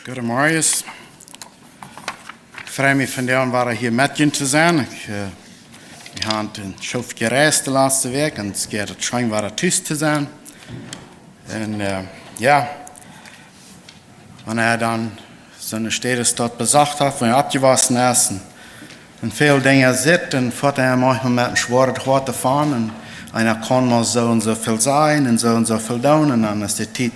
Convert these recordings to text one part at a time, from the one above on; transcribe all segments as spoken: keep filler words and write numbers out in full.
Goodemorjes. Ik frei mi, vondoag wedder hier met junt to senn. Ik, äh, wi harrn en Schoof jereist de latste Week un 't geiht scheen wedder tus to senn. Un, äh, ja, wann een denn so'ne Städ dor besocht hett, wo een opjewossen is, un, un veel Dinja sitt, un fohrt een manchmal met en sworet Hoat dorvon, un eena kunn mal so un so veel seggen un so un so veel doon, un denn is de Tiet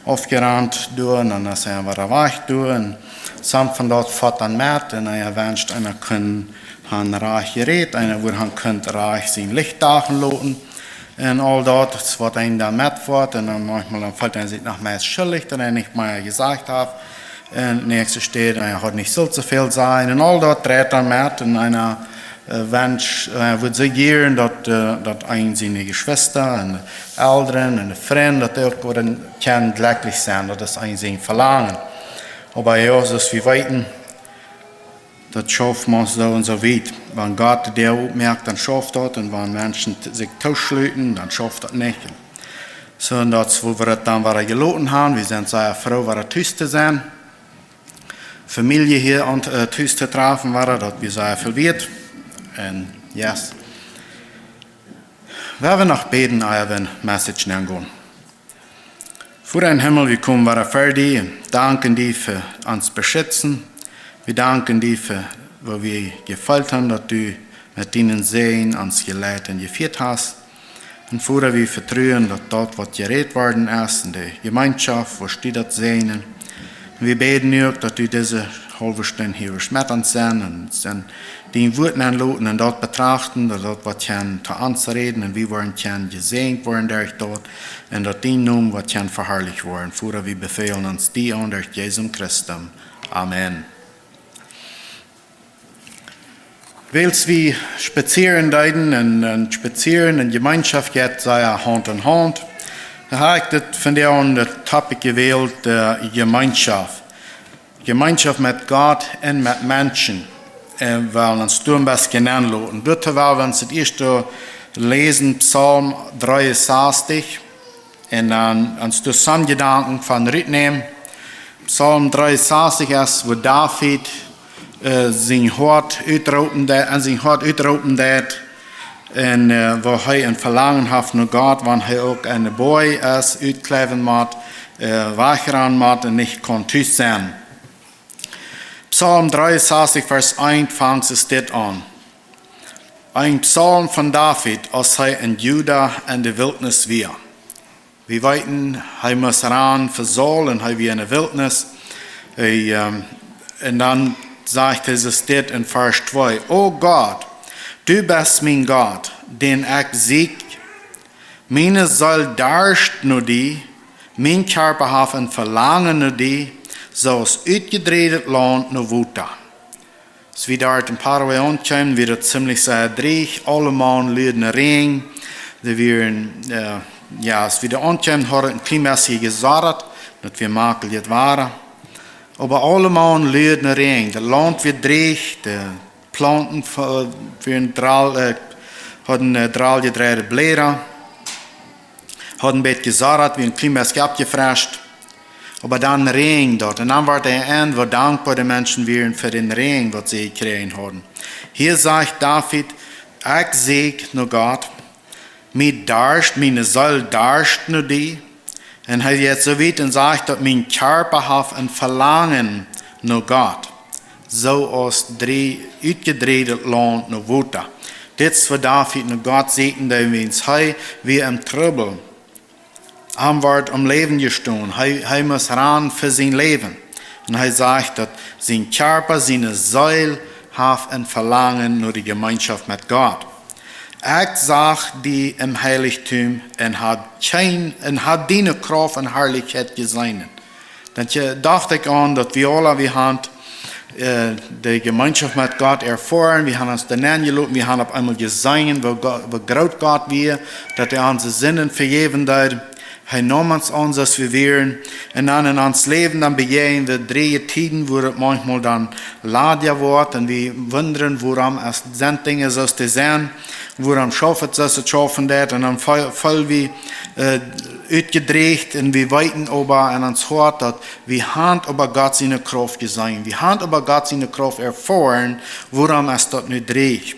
ofjerennt dor, un denn is een wedder weg dor, un soms von daut fohrt denn met, un eena wenscht, eena kunn han rajcht jerät, eena wudd han kunnt rajcht sien Licht dagen loten, un aul daut, waut een dan metfohrt, un denn manchmal, denn feelt een sikj noch meist schullich, daut een nich mea jesajcht haft, un näakjste Städ, eena haud nich sullt so väl seggen, un aul daut dreit denn met, un eena, äh, wenscht, äh, wudd soo jieren, daut, äh, daut een siene Jeschwista un Elren un Frind, daut dee uk wudden kjennen jlekjlich senn, daut es een sien Velangen. Oba jo, soo aus wie weeten, daut schauft mau so un so wiet. Wan Gott de Däa opmoakt, dan schauft daut, un wan Menschen t-, sikj tooschluten, dan schauft daut nich. So, un daut es, woo wie daut denn wedder jeloten han. Wie sent sea froo, wedder tus to senn. Famielje hia aun, äh, tus to trafen, wedder, daut wia sea väl wieet. Un, yes. Well wie noch bäden, ea wie en Message nengonen. Voda in Himmel, wie komen wedder vör di un danken di fa ons Beschitzen. Wie danken di fa, woo wie jefeelt han, daut du met dienen Säajen ons jeleit un jefieet hast. Un Voda, wie vetruen, daut daut, waut jerät worden es en de Jemeenschoft, woascht du daut säajnen. Un wie bäden nu uk, daut du dise haulwe Stund hia woascht met ons senn un senn dien Wuat nenloten un daut betrachten, daut daut woat kjennen to ons räden un wie woaren kjennen jesäajent woaren derch daut un daut dien Nomen woat kjennen veharlicht woaren. Voda, wie befälen ons di aun derch Jesum Christum. Amen. Wiels wie spazieren deeden un, un spazieren un Jemeenschoft jeit sea Haunt in Haunt, ha ekj dit vondoag de Topic jewält, äh, Jemeenschoft. Jemeenschoft met Gott un met Menschen. Äh, well ons doa en bät nenloten. Doatoo well wie ons daut ieeschte läsen, Psalm dreeunsastich. Un dan ons doa some Jedanken von rutnämen. Psalm dreeunsastich es, wua David, äh, sien Hoat utropen de-, aun sien Hoat utropen deit. Un, äh, wua hee en Velangen haft no Gott, wan hee uk en de Boaj es, utkleven mott, äh, wajchrannen mott un nich kaun tus senn. Psalm dreeunsastich, Varsch eent fangt es dit aun. Een Psalm von David, aus hee en Juda en de Wiltnis wia. Wie weeten, hee must rannen fa Saul un hee wia en de Wiltnis. Hee, ähm, un dan sajcht Jesus dit en Varsch twee: O Gott, du best mien Gott, dän ekj sieekj. Miene Seel darscht no die, mien Kjarpa haft en Velangen no die, soo aus utjedräwet Launt no Wota. Aus wie doa en Paraguay aunkjeemen, wia daut ziemlich sea drieech, aulemaun luad no Räajen. Dee wieren, äh, jo, aus wie doa aunkjeemen, haud et en kjlien bät jesoddat, daut wia makeljet Wada. Oba aulemaun luad no Räajen. Daut Launt wia drieech, de Plaunten, äh, wieren drall, äh, hauden, äh, drall jedreide Bläda, hauden en bät jesoddat, wieren en kjlien bät aufjefrescht. Oba dan räajend daut. Un dan wort hee en, woo dankboa de Menschen wieren fa dän Räajen, waut see jekjräajen hauden. Hia sajcht David: Ekj sieekj no Gott, mie darscht, miene Seel darscht no die. Un hee jeit soo wiet un sajcht, daut mien Kjarpa haft en Velangen no Gott, soo aus dree-, utjedräwet Launt no Wota. Dit es, woo David no Gott sieekjen deed, wiels hee wia em Trubbel. Am wort em Läwen jestolen. Hee, hee must rannen fa sien Läwen. Un hee sajcht, daut sien Kjarpa, siene Seel haft en Velangen no de Jemeenschoft met Gott. Ekj sach die em Heiligtum un haud kjeen, un haud diene Krauft un Harlichkjeit jeseenen. Dan docht ekj aun, daut wie aula, wie han, äh, de Jemeenschoft met Gott erfoaren, wie han ons doa nenjeloten, wie han opp eemol jeseenen, woo Go-, woo groot Gott wia, daut hee onse Sinden vejäwen deed. Hee naum ons aun, soo aus wie wieren. Un dan en ons Läwen, dan bejäajen wie dreeje Tieden, wua et maunchmol dan ladja woat un wie wundren, wuarom es sent Dinja soo aus dee sent, wuarom schauft et soo aus et schaufen deit. Un dan feel-, feel wie, äh, utjedreegt un wi weten oba in ons Hoat, daut wi han oba Gott siene Krauft jeseenen. Wi han oba Gott siene Krauft erfoaren. Wuarom es daut nu dreeg?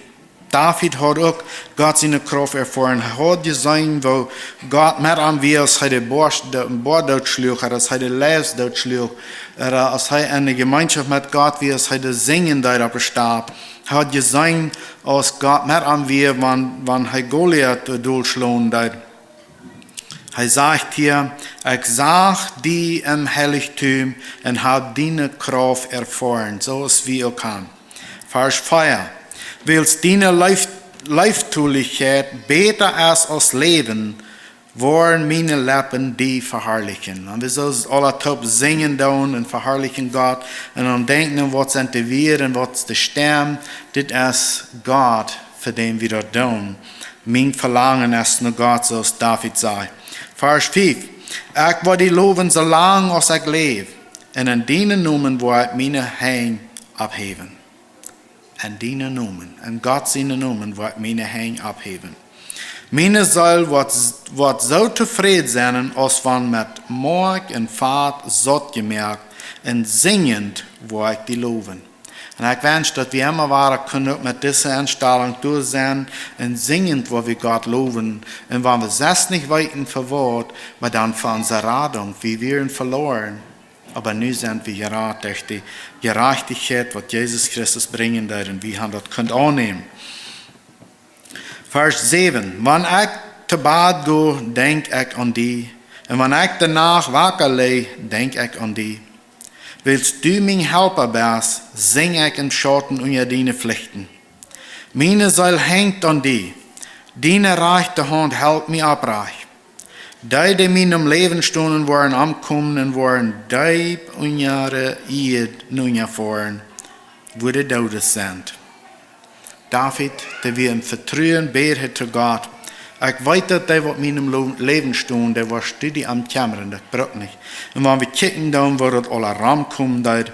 David haud uk Gott siene Krauft erfoaren. Hee haud jeseenen, woo Gott met am wia, aus hee de Boa dootschluach, ooda aus hee de Leiws dootschluach, ooda aus hee en de Jemeenschoft met Gott wia, aus hee de sinjen deed oppe Stap. Hee haud jeseenen, aus Gott met am wia, wan hee Goliat dolschlonen deed. Hee sajcht hia: Ekj sach die em Heiligtum un hab diene Krauft erfoaren, soo aus wie uk han. Wiels diene Leeftolichkjeit bäta es aus Läwen, woaren miene Leppen die veharlichen. Wan wie soo aula toop sinjen doonen un veharlichen Gott un dan denkjen aun waut sent de Wieed un waut es de Stemm, dit es Gott, fa dän wie daut doonen. Mien Velangen es no Gott, soo aus David sajcht. Ekj woa die lowen soo lang aus ekj läw, un en dienen Nomen woa ekj miene Henj opphäwen. En dienen Nomen, en Gott sienen Nomen woa ekj miene Henj opphäwen. Miene Seel woat soo tofräd sennen aus wan met Moakj un Fat saut jemoakt, un sinjent woa ekj die lowen. Un ekj wensch, daut wie emma wada kunnen uk met dise Enstalunk doa sennen, un sinjent woa wie Gott lowen, un wan wie sest nich weeten fa waut, oba dan fa onse Radunk. Wie wieren veloren, oba nu sent wie jerat derch de Jerajchtichkjeit, waut Jesus Christus brinjen deed, un wie han daut kunt aunnämen. Wan ekj to Bad go, denkj ekj aun die, un wan ekj de Nacht waka ligj, denkj ekj aun die. Wiels du mien Halpa best, sinj ekj em Schauten unja diene Flichten. Miene Seel henjt aun die, diene rajchte Haunt helt mie opprajcht. Dee, dee mie nom Läwen stonen, woaren omkomen un woaren deep unja de Ieed nunjafoaren, wua de Doodes sent. David, dee wia em Vetruen, bäd hee to Gott: Ekj weet, daut dee, waut mie nom Läwen stonen, dee woascht du die om kjemmren, daut bruck nich. Un wan wie kjikjen doonen, woo daut aula romkomen deed,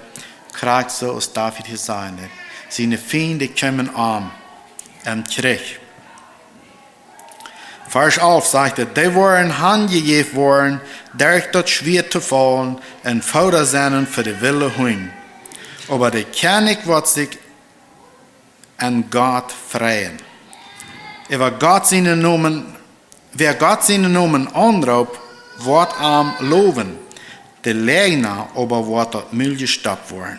krakjt soo aus David hia sajen deed: Siene Fiend, dee kjeemen om em Kjrich. Dee woaren hanjejäft woaren, derch daut Schwieet to faulen un Fooda sennen fa de wille Hunj. Oba de Kjennich woat sikj en Gott freien. Äwa Gott sienen Nomen, wäa Gott sienen Nomen aunroopt, woat am lowen. De Läajna oba woat daut Mul jestoppt woaren.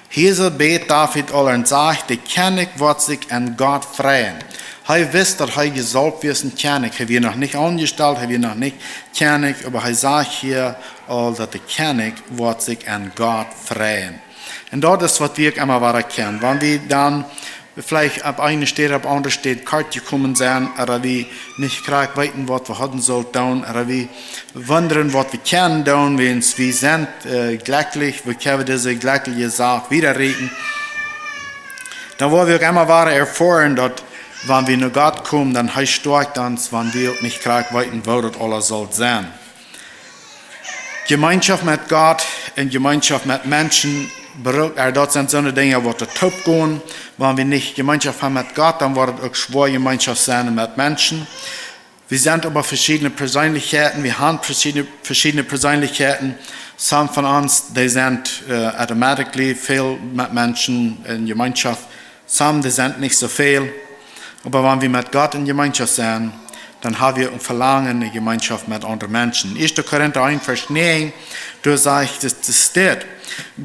Hia soo bät David aul un sajcht, de Kjennich woat sikj en Gott freien. Hee wist, daut hee jesaulft wia aus en Kjennich. Hee wia noch nich aunjestalt, hee wia noch nich Kjennich, oba hee sajcht hia aul, daut de Kjennich woat sikj en Gott freien. Un daut es, waut wie uk emma wada kjennen. Wan wie dan veleicht opp eene Städ, opp aundre Städ kort jekomen sent, ooda wie nich krakjt weeten, waut wie hauden sullt doonen, ooda wie wundren, waut wie kjennen doonen, wiels wie sent jlekjlich, wie kjennen dise jlekjelje Sach wieda rieekjen, dan woa wie uk emma wada erfoaren, daut wan wie no Gott komen, dan hee stoakjt ons, wan wie uk nich krakjt weeten, woo daut aula sullt sennen. Jemeenschoft met Gott un Jemeenschoft met Menschen, daut sent soone Dinja, waut doa toop gonen. Wan wie nich Jemeenschoft han met Gott, dan woat daut uk schwoa, Jemeenschoft sennen met Menschen. Wie sent oba veschiedne Persenlichkjeiten, wie han veschiedne Persenlichkjeiten. Some von ons, dee sent automatically väl met Menschen in Jemeenschoft. Some, dee sent nich soo väl. Oba wan wie met Gott in Jemeenschoft sent, dan ha wie uk en Velangen, ne Jemeenschoft met aundre Menschen. Ieeschte Korinta een, Varsch näajen, doa sajcht et, et steit: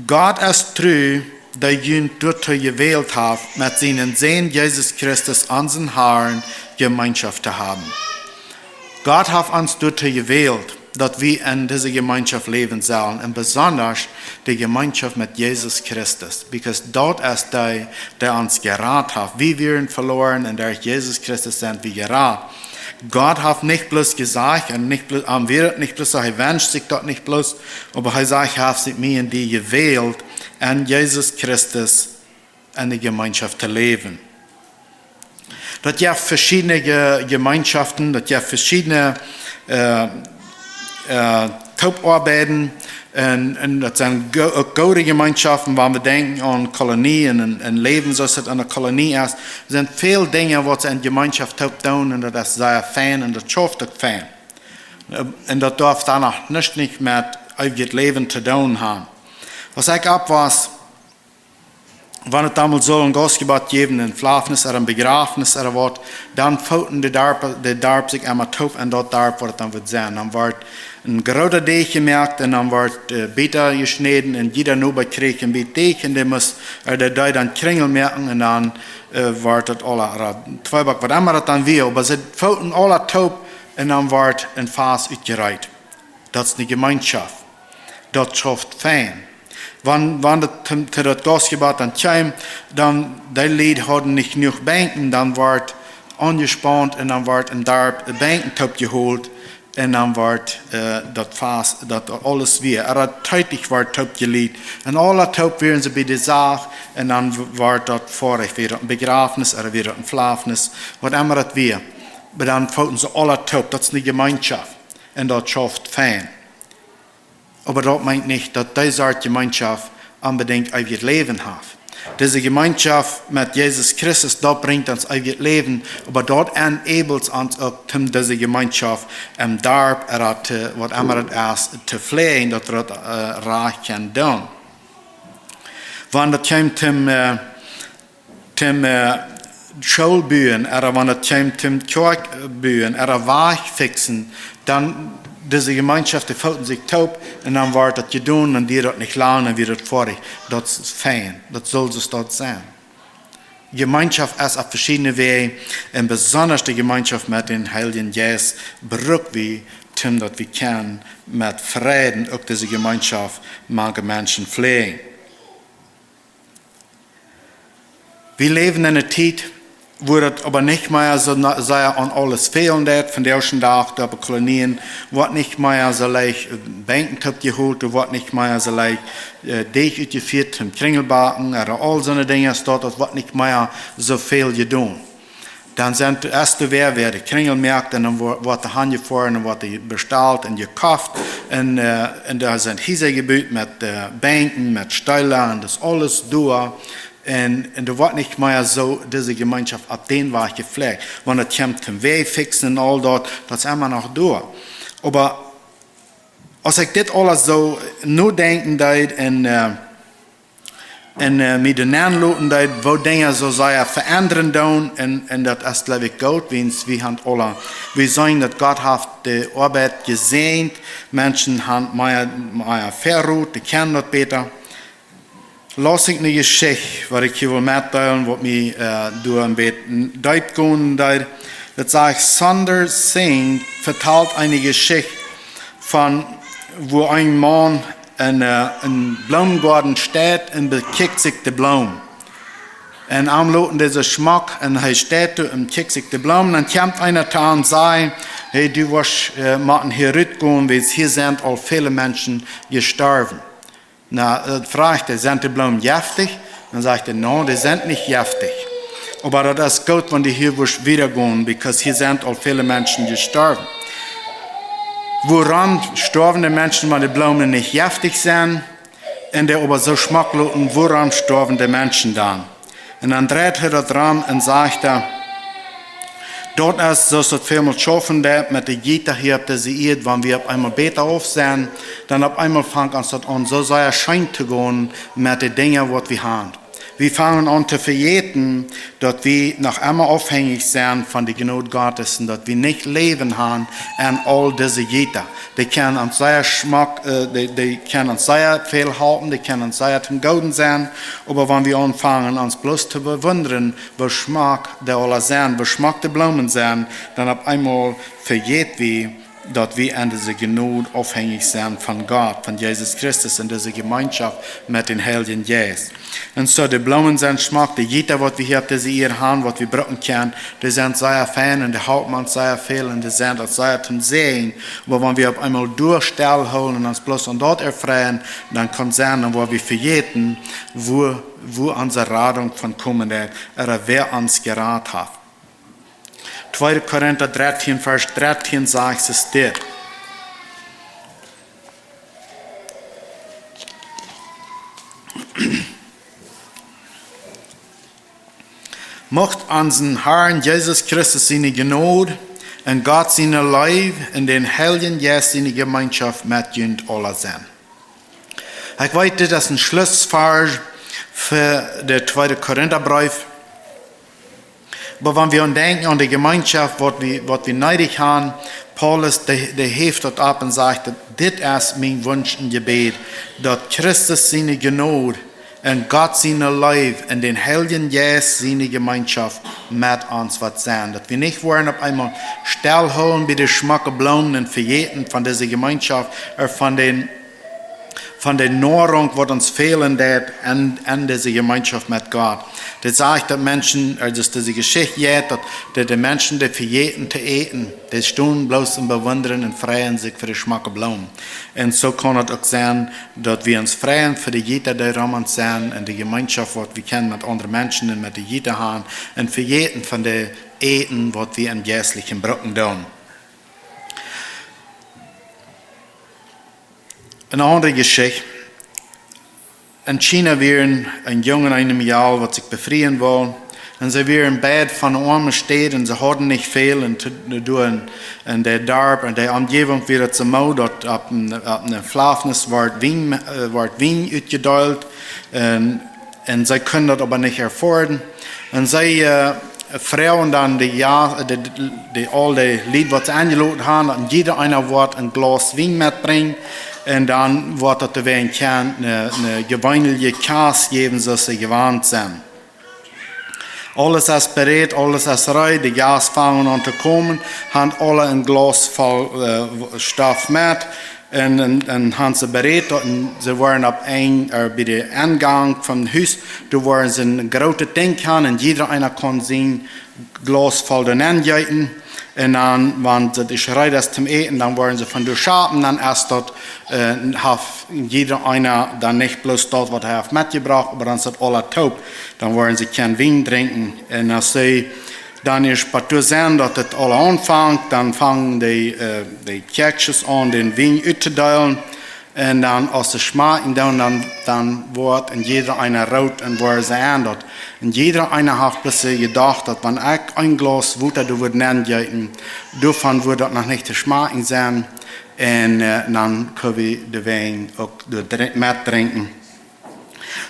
Gott es tru, dee junt doatoo jewält haft, met sienen Sän Jesus Christus, onsen Harn, Jemeenschoft to haben. Gott haft ons doatoo jewält, daut wie en dise Jemeenschoft läwen sellen, un besondasch de Jemeenschoft met Jesus Christus, because daut es dee, dee ons jerat haft. Wie wieren veloren un derch Jesus Christus sent wie jerat. Gott haft nich bloos jesajcht, un nich bloos, am wia daut nich bloos soo, hee wenscht sikj daut nich bloos, oba hee sajcht, hee haft sikj mie un die jewält, en Jesus Christus en de Jemeenschoft to läwen. Daut jeft veschiedne Jemeenschoft, daut jeft veschiedne Toopoabeiden, un daut sent uk goode Jemeenschoft, wan wie denkjen aun Kolonie un Läwen, soo aus daut en ne Kolonie es. Doa sent väl Dinja, waut see en Jemeenschoft toop doonen, un daut es sea fein un daut schauft uk fein. Un dat dröff dor noch nich, nich mit eewjet Leven to doon han. As ik op was, wann et damals sull en Gaustgebott geven, en Flafnis oder en Begrafnis oder wat, denn foten de Darp, de Darp sik immer toop in dat Darp, wo dat denn wudd senn. Denn word en groten Deeg jemoakt un denn word Beten jeschneden un jeder Noba kreeg en Beten Deeg un de muss, de dee denn Kringel moaken un denn word dat all, Tweeback, wat immer dat denn wea, oba se foten all toop un denn word en Fass utjereet. Dat is 'ne Gemeenschaft. Dat schafft fein. Wann, wann dat to dat Gaustgebott denn keem, denn de Lied hadden nich noog Benken, denn word aunjespant un denn word in Darp Benken toopjeholt un denn word dat Fass, dat alles wea, dat Teetig word toopjeliet un all toop weren se bi de Saag un denn word dat foadich, wea dat en Begrafnis oder wea dat en Flafnis, wat immer dat wea. Oba denn foten se all toop, dat is 'ne Gemeenschaft. Un dat schafft fein. Oba dat meent nich, dat de Sort Gemeenschaft onbedingt eewjet Leven haft. Dise Gemeenschaft mit Jesus Christus, dat bringt ons eewjet Leven, oba dat enables ons ok, toom dise Gemeenschaft em Darp, wat immer dat is, to plegen, dat wi dat rajcht kjennen doon. Wann dat kjeem toom School buen, oder wann dat kjeem toom Kjoakj buen, oder Wajch fixen, denn dise Gemeenschaft, de foten sik toop un denn word dat jedonen un dier dat nich lang, denn wea dat foadich. Dat is fein, dat sull so staut senn. Gemeenschaft es op veschiedene Wäaj, un besonners de Gemeenschaft mit den Heilgen Jeist bruuk wi, toom dat wi kjennen mit Freden ok dise Gemeenschaft mank Menschen plegen. Wi leven in 'ne Tiet, wo dat oba nich mea so sea aun alles fehlen deit. Vondoag dän Dag, dor op de Kolonien word nich mea so leicht Benken toopjeholt, dor word nich mea so leicht Deeg utjefiert toom Kringelbaken, oder all so'ne Dinja, staut, dat word nich mea so veel jedoon. Denn sent, es dor wea, wea de Kringel moakt un denn word de hanjefohren un word de bestalt un jekoft un dor sent Hiesa jebut mit Benken, mit Stöhla un dat is alles dor. Un dor word nich mea so dise Gemeenschaft op den Wajch jepleegt. Wann dat kjemt toom Wäaj fixen un all dat, dat is emma noch dor. Oba as ik dit alles so nodenkjen deed un mi dor nenloten deed, wo Dinja so sea verännern doon, un dat es, glööv ik, goot, wiels wi han, wi seenen, dat Gott haft de Oabeit jesäajent, Menschen han mea, mea Vörroot, de kjennen dat beter. Laas ik 'ne Jeschicht, wat ik hier wull metdelen, wat mi dor en beten deep gonen deed. Dat seggt, Sundar Singh vertalt ene Jeschicht von, wo een Maun in en Blomengoaden steiht un bekickt sik de Blomen. Un am loten de so smack un he steiht dor un kickt sik de Blomen. Denn kjemt eena to am, seggt: He, du wurscht motten hier rutgohn, wiels hier sent al vele Menschen jestorven. Na, fraagt he: Sent de Blomen jeftig? Denn seggt he: Na, de sent nich jeftig. Oba dat es goot, wann du hier wurscht wiedergohn, because hier sent al vele Menschen jestorven. Woran storven de Menschen, wann de Blomen nich jeftig sent, un de oba so smack loten, woran storven de Menschen dann? Un denn dreiht he dat rom un seggt he: Dat es, so as dat veelmol schaufen deit met de Gieta hier op dise Ieed, wann wi op eenmol beter auf sent, denn op eenmol fangt ons dat an, so sea scheen to gohn met de Dinja, wat wi han. Wi fangen an to verjäten, dat wi noch emma aufhängig sent von de Jnod Gottes un dat wi nich Leven han en all dise Gieta. De kjennen ons sea smack, de kjennen ons sea veel halpen, de kjennen ons sea to'n Goden sennen, oba wann wi anfangen, ons bloos to bewundern, wo smack de aula sent, wo smack de Blomen sent, denn op eenmol verjäten wi, dat wi en dise Jnod aufhängig sent von Gott, von Jesus Christus, en dise Jemeenschoft met den Heiljen Jeist. Un so, de Blomen sent smack, de Gieta, wat wi hier op dise Ieed han, wat wi bruken kjennen, de sent sea fein un de halpen ons sea veel un de sent ons sea to'n Säajen. Oba wann wi op eenmol dor stell holen un ons bloos an dat erfreien, denn kann sennen, denn woa wi verjäten, wo, wo onse Radunk von komen deit, ooda wer ons jerat haft. Tweede Korinta drettien, Varsch drettien sajcht et dit: Mucht onsen Harn Jesus Christus siene Jnod Un Gott siene Leew un den Heiljen Jeist siene Jemeenschoft met junt aula senn. Ik weet, dit is en Slussvarsch för de tweede Korintabreef. Oba wan wi an denkjen an de Jemeenschoft, waut wi, waut wi needich han, Paulus, de, de heeft daut opp un sajcht, daut dit es mien Wunsch un Jebäd, daut Christus siene Jnod un Gott siene Leew un den Heiljen Jeist siene Jemeenschoft met ons woat senn. Daut wi nich woaren opp eenmol stellhoolen bie de schmocke Bloomen un vejäten von dise Jemeenschoft, äh, von de, von de Noarunk, waut ons fälen deit en, en dise Jemeenschoft met Gott. Dit sajcht, daut Menschen, äh, daut dise Jeschicht jeit, daut de, de Menschen, dee vejäten to äten, dee stonen bloos un bewundren un freien sikj fa de schmocke Bloomen. Un soo kaun daut uk senn, daut wi ons freien fa de Jieda, dee rom ons senn, un de Jemeenschoft, waut wi kjennen met aundre Menschen un met de Jieda han, un vejäten von de Äten, waut wi em Jeistlichen bruken doonen. Een aundre Jeschicht. En China wieren een Jung un eene Mejal, waut sikj befrieen wullen. Un see wieren beid von ne oame Städ un see hauden nich väl. Un to, doa en, en de Darp, en de Omjäwunk wia daut soo, daut opp en, opp ne Flafnis wort Wien, äh, wort Wien utjedeelt. Un, un see kunnen daut oba nich erfoaren. Un see, äh, froagen dan de, jo, de, de, aul de Lied, waut see enjeloden han, daut jieda eena woat en Glaus Wien metbrinjen. Un dan woat daut doawäajen kjeen, ne, ne jeweenelje Kjast jäwen, soo aus see jewant senn. Aules es bereed, aules es reed, de Jast fangen aun to komen, han aula en Glaus voll, äh, Stoff met. Un, un, un han see bereed, un see woaren opp een, äh, bie de Engang von Hus, doa woaren see en grootet Dinkj han, un jieda eena kaun sien Glaus voll doa nenjeeten. Un dan, wan daut es reed es toom Äten, dan woaren see von doa schapen, dan es daut, äh, haft jieda eena dan nich bloos daut, waut hee haft metjebrocht, oba dan es daut aula toop, dan woaren see kjeen Wien drinkjen. Un aus see dan ieescht bot doa senn, daut daut aula aunfangt, dan fangen de, äh, de Kjäakjsches aun, dän Wien uttodeelen. Un dan, aus see schmakjen doonen, dan, dan woat en jieda eena root un woa see en daut. Un jieda eena haft bloos jedocht, daut wan ekj een Glaus Wota doa wudd nenjeeten, doavon wudd daut noch nich to schmakjen senn. Un, äh, dan kunn wie de Wien uk doa dri-, metdrinkjen.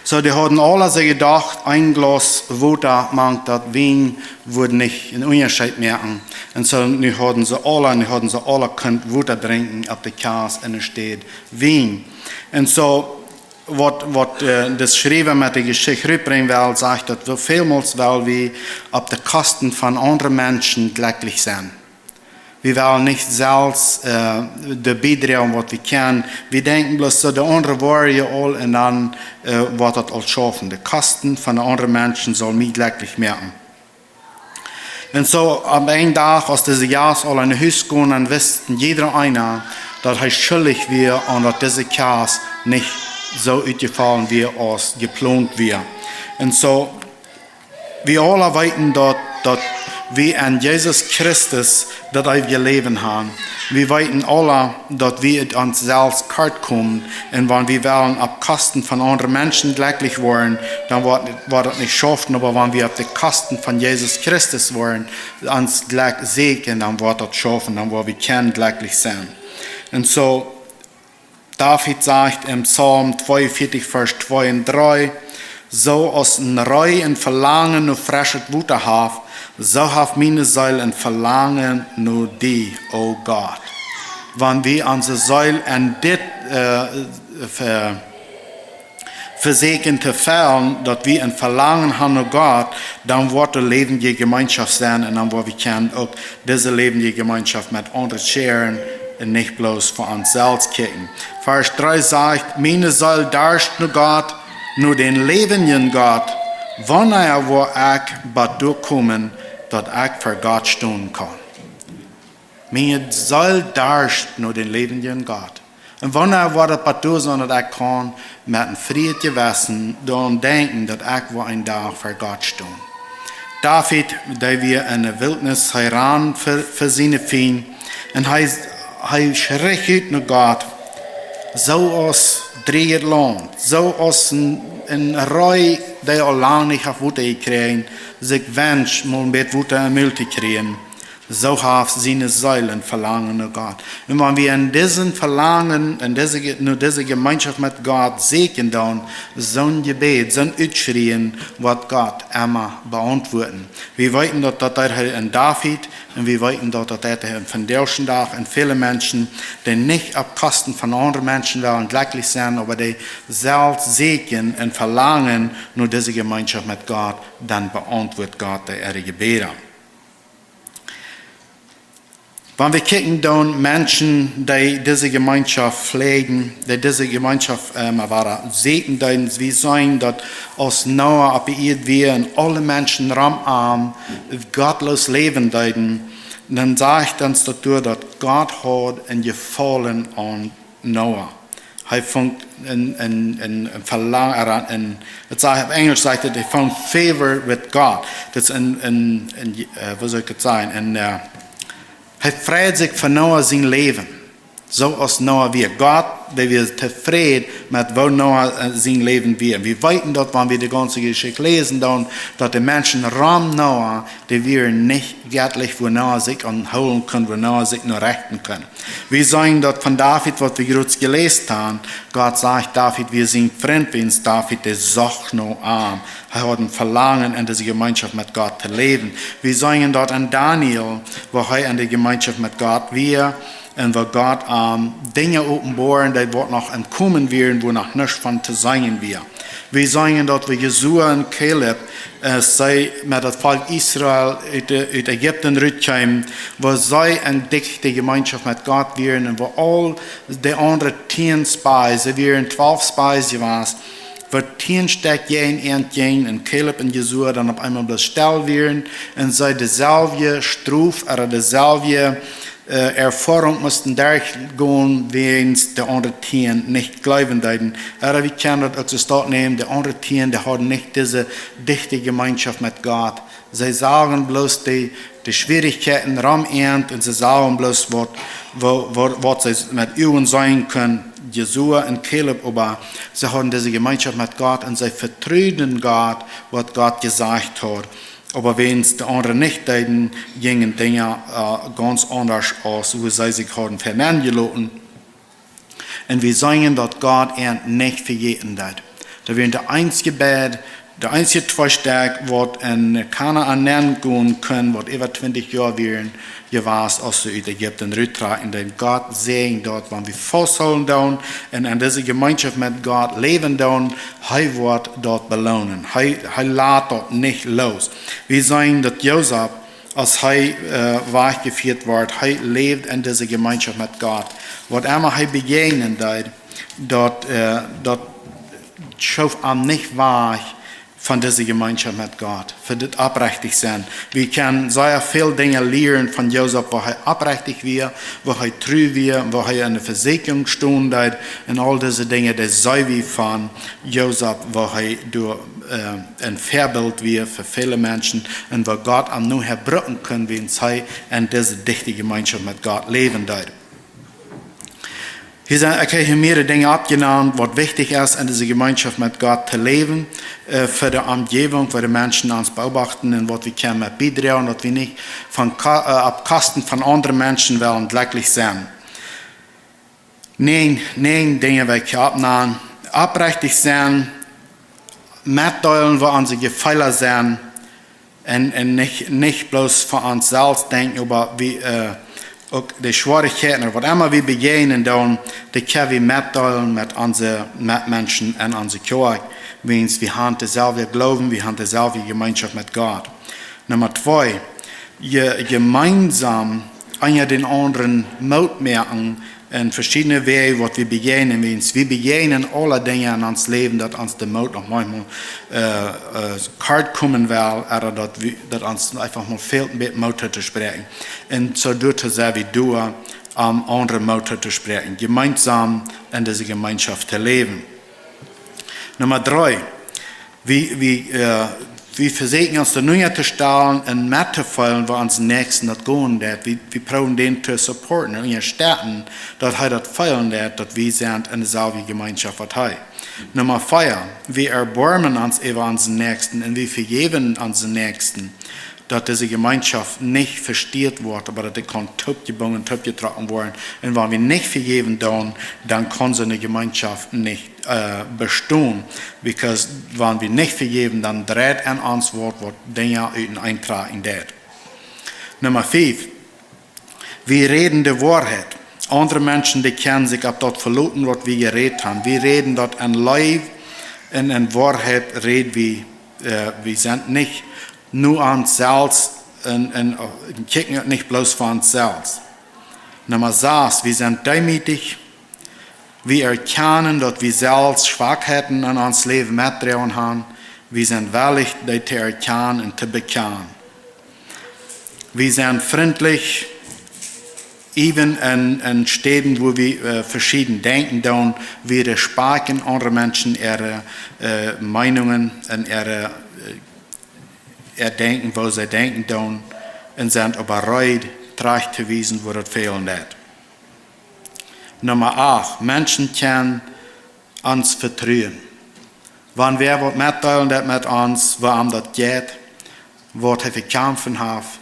Soo, dee hauden aula soo jedocht, een Glaus Wota mank daut Wien wudd nich en Unjascheet moaken. Un soo, nu hauden see aula, nu hauden see aula kunt Wota drinkjen opp de Kjast enne Städ Wien. Un soo, waut, waut, äh, de Schriewa met de Jeschicht rutbrinjen well, sajcht, daut wie välmols well wie opp de Kosten von aundre Menschen jlekjlich senn. Wie wellen nich selfst, äh, de biedroagen, waut wie kjennen. Wie denkjen bloos soo, de aundre woaren je aul, un dan, äh, woat daut aul schaufen. De Kosten von de aundre Menschen saul mie jlekjlich moaken. Un soo aun een Dach, aus dise Jast aula no Hus gonen, dan wisten jieda eena, daut hee schullich wia un daut dise Kjast nich soo utjefollen wia, aus jeplont wia. Un soo, wie aula weeten daut, daut wie en Jesus Christus daut eewje Läwen han. Wie weeten aula, daut wie ut ons selfst kort komen, un wan wie wellen opp Kosten von aundre Menschen jlekjlich woaren, dan woat, woat daut nich schaufen, oba wan wie opp de Kosten von Jesus Christus woaren, ons Jlekj säkjen, dan woat daut schaufen, dan woa wie kjennen jlekjlich senn. Un soo, David sajcht em Psalm tweeunvierzig, Varsch twee un dree: Soo aus en Ree en Velangen no freschet Wota haft, soo haft miene Seel en Velangen no die, o Gott. Wan wie onse Seel en dit, äh, ve-, vesäkjen to fellen, daut wie en Velangen han no Gott, dan woat de läwendje Jemeenschoft senn un dan woa wie kjennen uk dise läwendje Jemeenschoft met aundre sharen un nich bloos fa ons selfst kjikjen. Varsch dree sajcht: Miene Seel darscht no Gott, no dän läwendjen Gott. Wanea woa ekj bot doa komen, daut ekj ver Gott stonen kaun? Miene Seel darscht no dän läwendjen Gott. Un wanea woat daut bot doa senn, daut ekj kaun met en frieet Jewessen doaraun denkjen, daut ekj woa een Dach ver Gott stonen? David, dee wia enne Wiltnis, hee rand ver, ver siene Fiend. Un hee, hee schricht ut no Gott, soo aus drieejet Launt, soo aus en, en Ree, dee aul lang nich haft Wota jekjräajen, sikj wenscht, mol en bät Wota em Mul to kjrieen. So haft siene Seel en Verlangen na Gott. Un wan wi in dissen Verlangen, in disse, na disse Gemeinschaft met Gott seken doon, so'n Gebet, so'n Utschrien, woat Gott emma beauntwuoten. Wi weten daut, daut deit hee en David, un wi weten daut, daut deit hee en vondoagschen Dach, un vele Menschen, dee nich opp Kosten von aundre Menschen wellen jlekjlich sennen, oba dee selfst seken un verlangen na disse Gemeinschaft met Gott, dan beauntwuot Gott de äare Gebäda. Wan wi kjikjen doon, Menschen, dee dise Gemeinschaft pflegen, dee dise Gemeinschaft, äh, emma wada seken deeden, wi seenen daut, aus Noah opp de Ieed wia un aule Menschen rom am gottloos läwen deeden, dan sajcht ons daut doa, daut Gott haud en Jefaulen aun Noah. Hee funk en, en, en, en Verlangen, en, en, daut sajcht, opp Enjelsch sajcht et, he found favor with God. Daut es en, en, en, äh, woo saul ekj daut sajen? En, äh, hee freid sikj fa Noah sien Läwen. Soo aus Noah wia. Gott, dee wia tofräd met woo Noah, äh, sien Läwen wia. Wi weeten daut, wan wi de gaunze Jeschicht läsen doon, daut de Menschen rom Noah, dee wieren nich jettlich, wua Noah sikj aun hoolen kunn, wua Noah sikj no rechten kunn. Wi seenen daut von David, waut wi jrod jeläst han. Gott sajcht, David wia sien Frint, wiels David, dee socht no am. Hee haud en Verlangen, en dise Gemeinschaft met Gott to läwen. Wi seenen daut en Daniel, woo hee en de Gemeinschaft met Gott wia, un woo Gott am Dinja openboaren deed, waut noch em komen wieren, wua noch nuscht von to seenen wia. Wi seenen daut, woo Josua un Kaleb, äh, see met daut Volkj Israel ut de, ut Ägipten rutkjeemen, woo see en dichte Gemeinschaft met Gott wieren un woo aul de aundre tieen Spies, see wieren twalf Spies jewast, woo tieen Stekj jäajen an jinjen un Kaleb un Josua dan opp eenmol bloos stell wieren un see deselwje Strof, oda deselwje, äh, Erfoarunk musten derchgonen, wiels de aundre tieen nich jleewen deeden. Oda wi kjennen daut uk soo staut nämen, de aundre tieen, dee hauden nich dise dichte Gemeinschaft met Gott. See sagen bloos de, de Schwierichkjeiten rom an un see sagen bloos waut, waut, waut, waut see met Uagen seenen kunnen. Josua un Kaleb, oba see hauden dise Gemeinschaft met Gott un see vetruden Gott, waut Gott jesajcht haud. Oba wiels de aundre nich deeden, jinjen Dinja, äh, gaunz aundasch aus wua see sikj hauden vernenjeloten. Un wi seenen daut Gott an nich vejäten deed. Daut wieren de eensje beid, de eensje twee Stekj, waut en Kanaan nengonen kunnen, waut äwa twintich Joa wieren jewast, aus see ut Ägipten ruttrakjen. Dan Gott säajent daut, wan wi fausthoolen doon un en dise Gemeinschaft met Gott läwen doon, hee woat daut belonen. Hee, hee lat daut nich loos. Wi seenen daut Josef, aus hee, äh, wajchjefieet wort, hee läwd en dise Gemeinschaft met Gott. Waut emma hee bejäajnen deed, daut, äh, daut schoof am nich wajch von dise Gemeinschaft met Gott, fa dit opprechtich sennen. Wi kjennen sea väl Dinja lieren von Josef, woo hee opprechtich wia, woo hee tru wia, woo hee en de Vesäakjunk stonen deed un aul dise Dinja, dee see wi von Josef, woo hee doa, äh, en Väabilt wia fa väle Menschen un woo Gott am nohäa bruken kunn, wiels hee en dise dichte Gemeinschaft met Gott läwen deed. Hia sent, ekj hab hia mehrere Dinja oppjenant, waut wichtich es, en dise Gemeinschaft met Gott to läwen, äh, fa de Omjäwunk, fa de Menschen ons beobachten un waut wi kjennen met biedroagen, daut wi nich von Ko-, äh, opp Kosten von aundre Menschen wellen jlekjlich sennen. Näajen, näajen Dinja well ekj hia oppnanen. Opprechtich sennen, metdeelen, woo onse Jefeela sent, un, un nich, nich bloos fa ons selfst denkjen, oba wi, äh, uk de Schwierichkjeiten, waut emma wi bejäajnen doon, dee kjenn wi metdeelen met onse Metmenschen en onse Kjoakj, wiels wi han deselwje Gloowen, wi han deselwje Gemeinschaft met Gott. Numma twee, je-, jemeensom unja dän aundren Moot moaken en veschiedne Wäaj, waut wi bejäajnen, wiels wi bejäajnen aule Dinja en ons Läwen, daut ons de Moot noch maunchmol, äh, äh, kort komen well, oda daut wi, daut ons eefach mol fält, en bät Moot totosprechen. Un soo doato sent wi doa, om aundre Moot totosprechen, jemeensom en dise Gemeinschaft to läwen. Numma dree, wi, wi, äh, wi vesäkjen ons doa nunja to stalen un mettofeelen, woo onsen Näakjsten daut gonen deit. Wi, wi proowen dän to supporten un unjasteten, daut hee daut feelen deit, daut wi sent en deselwje Gemeinschaft waut hee. Numma vea, wi erboarmen ons äwa onsen Näakjsten un wi vejäwen onsen Näakjsten. dat dise Gemeinschaft nich versteert woat, oba dat de kaun toopjebungen, toopjetrocken woaren. Un wan wi nich vejeven doon, dan kaun so'ne Gemeinschaft nich bestohn. Because wan wi nich vejeven, dan dreiht en ons waut, waut Dinja uteneen tracken deit. Numma fief: Wi reden de Woarheit. Aundre Menschen, de kjennen sikj opp daut veloten, waut wi jeredt han. Wi reden daut en Leew un en Woarheit red wi. Wi sent nich no ons selfst un kjikjen nich bloos fa ons selfst. Numma sas: Wi sent deemootich. Wi erkjanen, daut wi selfst Schwakheiten en ons Läwen metdroagen han. Wi sent wellich, dee to erkjanen un to bekjanen. Wi sent frintlich, even en Städen, wua wi veschieden denkjen doon. Wi respakjten aundre Menschen äare Meenungen un äa Denkjen, woo see denkjen doon, un sent oba reed, trajcht to wiesen, wua daut fälen deit. Numma acht: Menschen kjennen ons vetruen. Wan wäa waut metdeelen deit met ons, woarom daut jeit, waut hee to kjamfen haft,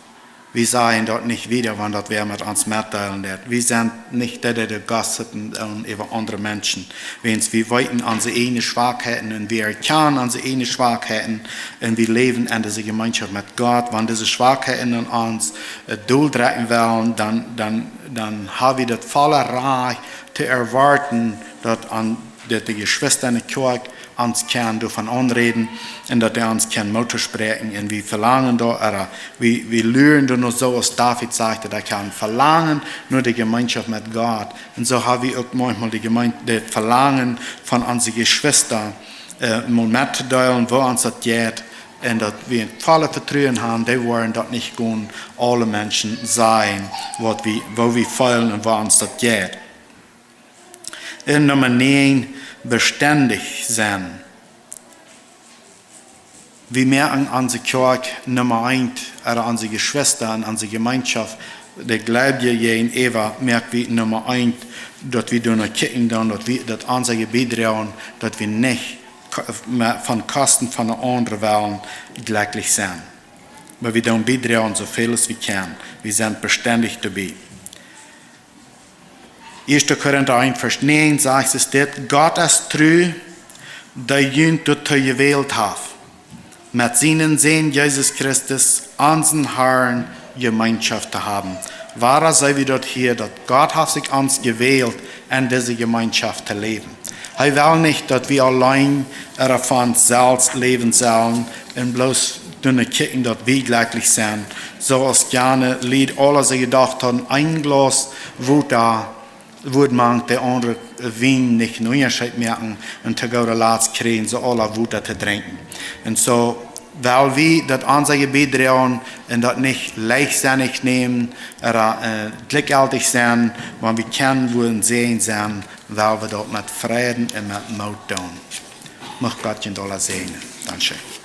wi sajen daut nich wieda, wan daut wäa met ons metdeelen deit. Wi sent nich dee, dee gossipen doonen äwa aundre Menschen. Wäajens wi weeten onse ieejne Schwakheiten un wi erkjanen onse ieejne Schwakheiten un wi läwen en dise Gemeinschaft met Gott. Wan dise Schwakheiten en ons doldrekjen wellen, dan ha wi daut volle Rajcht to erwoaten, daut de Jeschwista en de Kjoakj ons kjennen doavon aunräden un daut dee ons kjennen Moot toospräakjen. Un wi velangen doa, wi luren doa no, soo aus David sajcht, daut ekj ha en Velangen no de Gemeinschaft met Gott. Un soo ha wi uk maunchmol de Velangen von onse Jeschwista, mol mettodeelen, woo ons daut jeit. Un daut wi en volle Vetruen han, dee woaren daut nich gonen aule Menschen sajen, woo wi feelen un woo ons daut jeit. Un Numma näajen: Bestendich senn. Wi moaken onse Kjoakj Numma eent, oda onse Jeschwista en onse Gemeinschaft, de Gleubje jäajenäwa moak wi Numma eent, daut wi doano kjikjen doon, daut onse Biedroagen, daut wi nich von Kosten von de aundre wellen jlekjlich senn. Oba wi doon biedroagen soo väl aus wi kjennen. Wi sent bestendich doabie. Näajen sajcht es dit: Gott es tru, dee junt doatoo jewält haft, met sienen Sän Jesus Christus, onsen Harn, Jemeenschoft to haben. Wada see wi daut hia, daut Gott haft sikj ons jewält, en dise Jemeenschoft to läwen. Hee well nich, daut wi auleen oda fa ons selfst läwen sellen un bloos doano kjikjen, daut wi jlekjlich senn. Soo aus jane Lied aula soo jedocht hauden, een Glaus Wota wudd mank de aundre Wien nich en Unjascheet moaken, un to gooda Latst kjrieejen see aula Wota to drinkjen. Un soo well wi daut onse Biedroagen un daut nich leichtsinnich nämen oda jlikjjeltich senn. Wan wi kjennen wua en Säajen senn, well wi daut met Freiden un met Moot doon. Mucht Gott junt aula säajnen. Dankscheen.